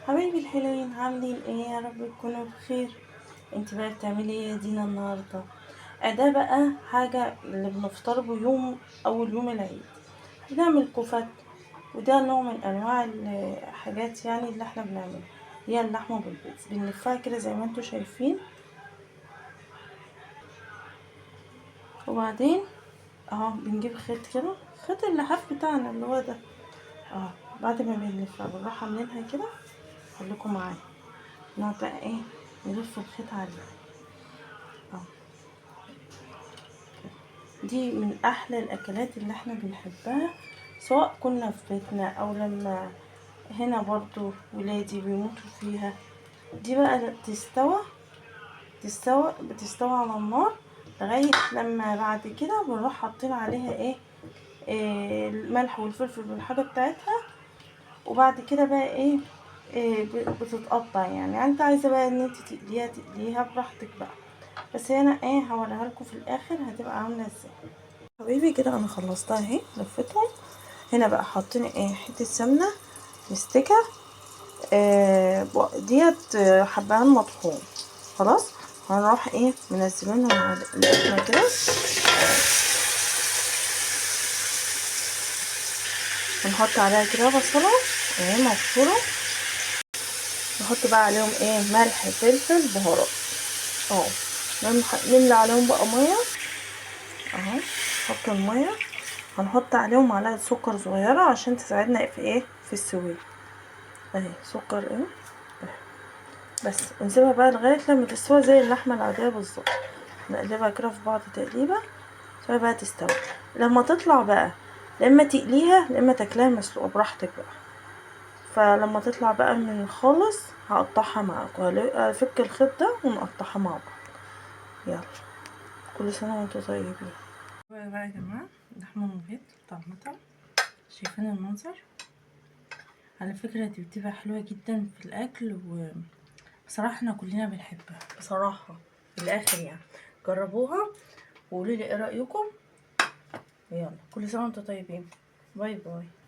حبايبي الحلوين، عاملين ايه؟ يا رب تكونوا بخير. انت بقى بتعملي ايه يا دينا النهارده؟ ده بقى حاجة اللي بنفطر يوم اول يوم العيد، بنعمل كفت، وده نوع من انواع الحاجات يعني اللي احنا بنعملها، هي اللحمة بالبيض. بنلفها كده زي ما انتوا شايفين، وبعدين اهو بنجيب خيط كده، خيط اللحاف بتاعنا اللي هو ده اهو. بعد ما بنلفها بنروح عاملينها كده، خليكم معايا، نقعد بقى ايه نلف الخيط عليه اهو. دي من احلى الاكلات اللي احنا بنحبها، سواء كنا في بيتنا او لما هنا برضو ولادي بيموتوا فيها. دي بقى بتستوى على النار لغاية لما بعد كده بنروح حاطين عليها ايه، الملح والفلفل والحاجة بتاعتها. وبعد كده بقى ايه، بتتقطع يعني. انت عايزة بقى ان انت تقليها تقليها براحتك بقى، بس هنا ايه هوريها لكم في الاخر هتبقى عاملة ازاي. حبيبي كده انا خلصتها اهي، لفتهم. هنا بقى حاطين ايه، حتة سمنة مستكة، ديت حبهان مطحون. خلاص هنروح ايه منزلينهم على اللحمة كده، ونحط عليها كده بصلة اهي مبشورة، نحط بقى عليهم ايه ملح فلفل بهارات اهو، نملى عليهم بقى مية اهو، نحط المية، هنحط عليهم معلقة سكر صغيرة عشان تساعدنا في ايه في السوية اهي، سكر اهي بس. ونسيبها بقى لغاية لما تستوي زي اللحمة العادية بالظبط، نقلبها كده في بعض تقليبة، سيبها بقى تستوي. لما تطلع بقى لما تقليها لما تاكلها مسلوقة براحتك بقى. فلما تطلع بقى من خالص هقطعها معاكم، هفك الخيط ده ونقطعها مع بعض. يلا كل سنة وانتم طيبين. بقى يا جماعة لحمة من البيض طعمتها، شايفين المنظر؟ على فكرة دي بتبقى حلوة جدا في الأكل، وبصراحة احنا كلنا بنحبها بصراحة في الآخر يعني. جربوها وقولوا لي ايه رأيكم. يلا كل سنة وانتم طيبين، bye bye.